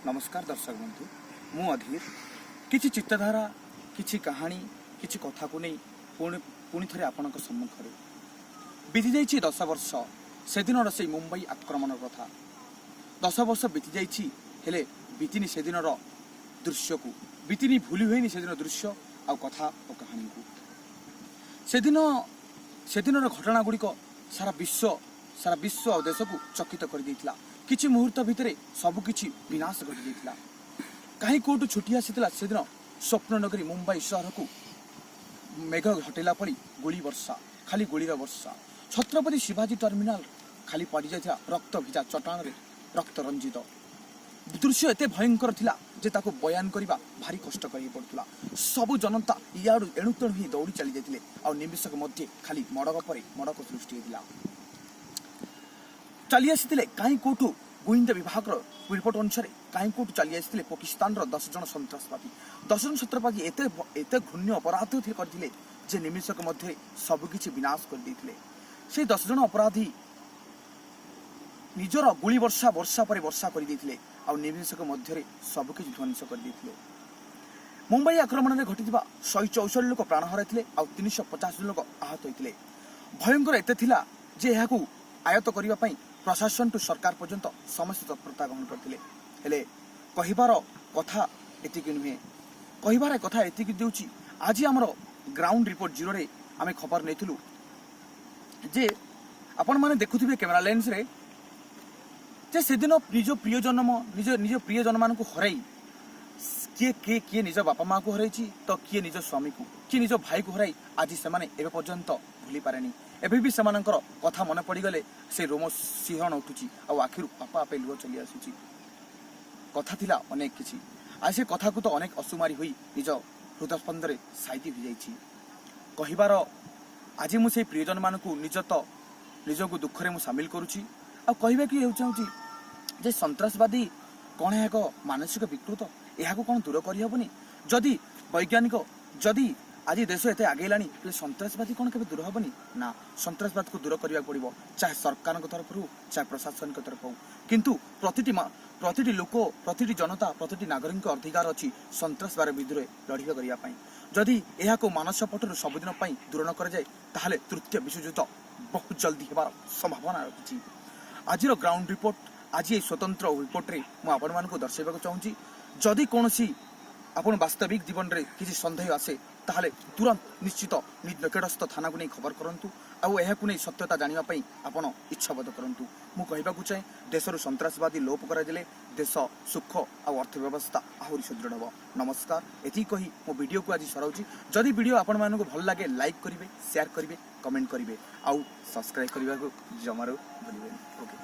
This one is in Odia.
ନମସ୍କାର ଦର୍ଶକ ବନ୍ଧୁ, ମୁଁ ଅଧୀର। କିଛି ଚିନ୍ତାଧାରା, କିଛି କାହାଣୀ, କିଛି କଥାକୁ ନେଇ ପୁଣି ପୁଣି ଥରେ ଆପଣଙ୍କ ସମ୍ମୁଖରେ। ବିତିଯାଇଛି 10 ବର୍ଷ ସେଦିନର ସେଇ ମୁମ୍ବାଇ ଆକ୍ରମଣ କଥା। 10 ବର୍ଷ ବିତିଯାଇଛି, ହେଲେ ବିତିନି ସେଦିନର ଦୃଶ୍ୟକୁ, ବିତିନି, ଭୁଲି ହୁଏନି ସେଦିନ ଦୃଶ୍ୟ ଆଉ କଥା ଓ କାହାଣୀକୁ। ସେଦିନର ଘଟଣା ଗୁଡ଼ିକ ସାରା ବିଶ୍ୱ ଆଉ ଦେଶକୁ ଚକିତ କରିଦେଇଥିଲା। କିଛି ମୁହୂର୍ତ୍ତ ଭିତରେ ସବୁକିଛି ବିନାଶ ଘଟିଯାଇଥିଲା। କାହିଁ କୋଉଠୁ ଛୁଟି ଆସିଥିଲା ସେଦିନ ସ୍ୱପ୍ନ ନଗରୀ ମୁମ୍ବାଇ ସହରକୁ ମେଘ ଘଟେଇଲା ଭଳି ଗୁଳି ବର୍ଷା, ଖାଲି ଗୁଳିର ବର୍ଷା। ଛତ୍ରପତି ଶିବାଜୀ ଟର୍ମିନାଲ ଖାଲି ପଡ଼ିଯାଇଥିଲା ରକ୍ତ ଭିଜା ଚଟାଣରେ ରକ୍ତ ରଞ୍ଜିତ। ଦୃଶ୍ୟ ଏତେ ଭୟଙ୍କର ଥିଲା ଯେ ତାକୁ ବୟାନ କରିବା ଭାରି କଷ୍ଟକର ହେଇ ପଡୁଥିଲା। ସବୁ ଜନତା ଇଆଡୁ ଏଣୁ ତେଣୁ ହିଁ ଦୌଡ଼ି ଚାଲି ଯାଇଥିଲେ ଆଉ ନିମିଷକ ମଧ୍ୟରେ ଖାଲି ମଡ଼କ ପରେ ମଡ଼କ ସୃଷ୍ଟି ହେଇଥିଲା। ଚାଲି ଆସିଥିଲେ କାହିଁ କୋଉଠୁ, ଗୁଇନ୍ଦା ବିଭାଗର ରିପୋର୍ଟ ଅନୁସାରେ କାହିଁ କୋଉଠୁ ଚାଲି ଆସିଥିଲେ ପାକିସ୍ତାନର 10 ଜଣ ସନ୍ତ୍ରାସବାଦୀ। 10 ଜଣ ସନ୍ତ୍ରାସବାଦୀ ଏତେ ଏତେ ଘୃଣ୍ୟ ଅପରାଧ କରିଥିଲେ ଯେ ନିମିଷକ ମଧ୍ୟରେ ସବୁକିଛି ବିନାଶ କରିଦେଇଥିଲେ। ସେଇ 10 ଜଣ ଅପରାଧୀ ନିଜର ଗୁଳି ବର୍ଷା, ବର୍ଷା ପରେ ବର୍ଷା କରିଦେଇଥିଲେ ଆଉ ନିମିଷକ ମଧ୍ୟରେ ସବୁକିଛି ଧ୍ୱଂସ କରିଦେଇଥିଲେ। ମୁମ୍ବାଇ ଆକ୍ରମଣରେ ଘଟିଥିବା 164 ଲୋକ ପ୍ରାଣ ହରାଇଥିଲେ ଆଉ 350 ଲୋକ ଆହତ ହୋଇଥିଲେ। ଭୟଙ୍କର ଏତେ ଥିଲା ଯେ ଏହାକୁ ଆୟତ୍ତ କରିବା ପାଇଁ ପ୍ରଶାସନଠୁ ସରକାର ପର୍ଯ୍ୟନ୍ତ ସମସ୍ତେ ତତ୍ପରତା ଗ୍ରହଣ କରିଥିଲେ। ହେଲେ କହିବାର କଥା ଏତିକି ନୁହେଁ, କହିବାର କଥା ଏତିକି ଦେଉଛି, ଆଜି ଆମର ଗ୍ରାଉଣ୍ଡ ରିପୋର୍ଟ ଜିରୋରେ ଆମେ ଖବର ନେଇଥିଲୁ ଯେ ଆପଣମାନେ ଦେଖୁଥିବେ କ୍ୟାମେରା ଲେନ୍ସରେ ଯେ ସେଦିନ ନିଜ ପ୍ରିୟଜନମାନଙ୍କୁ ହରାଇ କିଏ କିଏ କିଏ ନିଜ ବାପା ମାଆକୁ ହରାଇଛି ତ କିଏ ନିଜ ସ୍ୱାମୀକୁ, କିଏ ନିଜ ଭାଇକୁ ହରାଇ ଆଜି ସେମାନେ ଏବେ ପର୍ଯ୍ୟନ୍ତ ଭୁଲି ପାରେନି। ଏବେ ବି ସେମାନଙ୍କର କଥା ମନେ ପଡ଼ିଗଲେ ସେ ରୋମ ଶିହରଣ ଉଠୁଛି ଆଉ ଆଖିରୁ ଆପେ ଆପେ ଲୁହ ଚାଲି ଆସୁଛି। କଥା ଥିଲା ଅନେକ କିଛି, ଆଉ ସେ କଥାକୁ ତ ଅନେକ ଅସୁମାରୀ ହୋଇ ନିଜ ହୃଦସ୍ପନ୍ଦରେ ସାଇତି ହୋଇଯାଇଛି। କହିବାର ଆଜି ମୁଁ ସେଇ ପ୍ରିୟଜନମାନଙ୍କୁ ନିଜ ତ ନିଜକୁ ଦୁଃଖରେ ମୁଁ ସାମିଲ କରୁଛି ଆଉ କହିବାକୁ ହେଉ ଚାହୁଁଛି ଯେ ସନ୍ତ୍ରାସବାଦୀ କ'ଣ ଏହା ଏକ ମାନସିକ ବିକୃତ? ଏହାକୁ କ'ଣ ଦୂର କରିହେବନି? ଯଦି ବୈଜ୍ଞାନିକ, ଯଦି ଆଜି ଦେଶ ଏତେ ଆଗେଇଲାଣି, ହେଲେ ସନ୍ତ୍ରାସବାଦୀ କ'ଣ କେବେ ଦୂର ହେବନି? ନା, ସନ୍ତ୍ରାସବାଦକୁ ଦୂର କରିବାକୁ ପଡ଼ିବ, ଚାହେ ସରକାରଙ୍କ ତରଫରୁ, ଚାହେ ପ୍ରଶାସନଙ୍କ ତରଫରୁ ହଉ। କିନ୍ତୁ ପ୍ରତିଟି ଲୋକ, ପ୍ରତିଟି ଜନତା, ପ୍ରତିଟି ନାଗରିକଙ୍କ ଅଧିକାର ଅଛି ସନ୍ତ୍ରାସବାଦ ବିରୁଦ୍ଧରେ ଲଢ଼ିବା କରିବା ପାଇଁ। ଯଦି ଏହାକୁ ମାନସ ପଟରୁ ସବୁଦିନ ପାଇଁ ଦୂର ନ କରାଯାଏ, ତାହେଲେ ତୃତୀୟ ବିଶ୍ୱଯୁଦ୍ଧ ବହୁତ ଜଲ୍ଦି ହେବାର ସମ୍ଭାବନା ରହିଛି। ଆଜିର ଗ୍ରାଉଣ୍ଡ ରିପୋର୍ଟ, ଆଜି ଏହି ସ୍ୱତନ୍ତ୍ର ରିପୋର୍ଟରେ ମୁଁ ଆପଣମାନଙ୍କୁ ଦର୍ଶାଇବାକୁ ଚାହୁଁଛି, ଯଦି କୌଣସି ଆପଣ ବାସ୍ତବିକ ଜୀବନରେ କିଛି ସନ୍ଦେହ ଆସେ, ତାହେଲେ ତୁରନ୍ତ ନିଶ୍ଚିତ ନିକଟସ୍ଥ ଥାନାକୁ ନେଇ ଖବର କରନ୍ତୁ ଆଉ ଏହାକୁ ନେଇ ସତ୍ୟତା ଜାଣିବା ପାଇଁ ଆପଣ ଇଚ୍ଛାବୋଧ କରନ୍ତୁ। ମୁଁ କହିବାକୁ ଚାହେଁ, ଦେଶରୁ ସନ୍ତ୍ରାସବାଦୀ ଲୋପ କରାଯାଲେ ଦେଶ ସୁଖ ଆଉ ଅର୍ଥ ବ୍ୟବସ୍ଥା ଆହୁରି ସୁଦୃଢ଼ ହେବ। ନମସ୍କାର। ଏତିକି କହି ମୋ ଭିଡ଼ିଓକୁ ଆଜି ସରାଉଛି। ଯଦି ଭିଡ଼ିଓ ଆପଣମାନଙ୍କୁ ଭଲ ଲାଗେ, ଲାଇକ୍ କରିବେ, ସେୟାର କରିବେ, କମେଣ୍ଟ କରିବେ ଆଉ ସବସ୍କ୍ରାଇବ୍ କରିବାକୁ ଜମାରୁ ଭୁଲିବେନି। ଓକେ।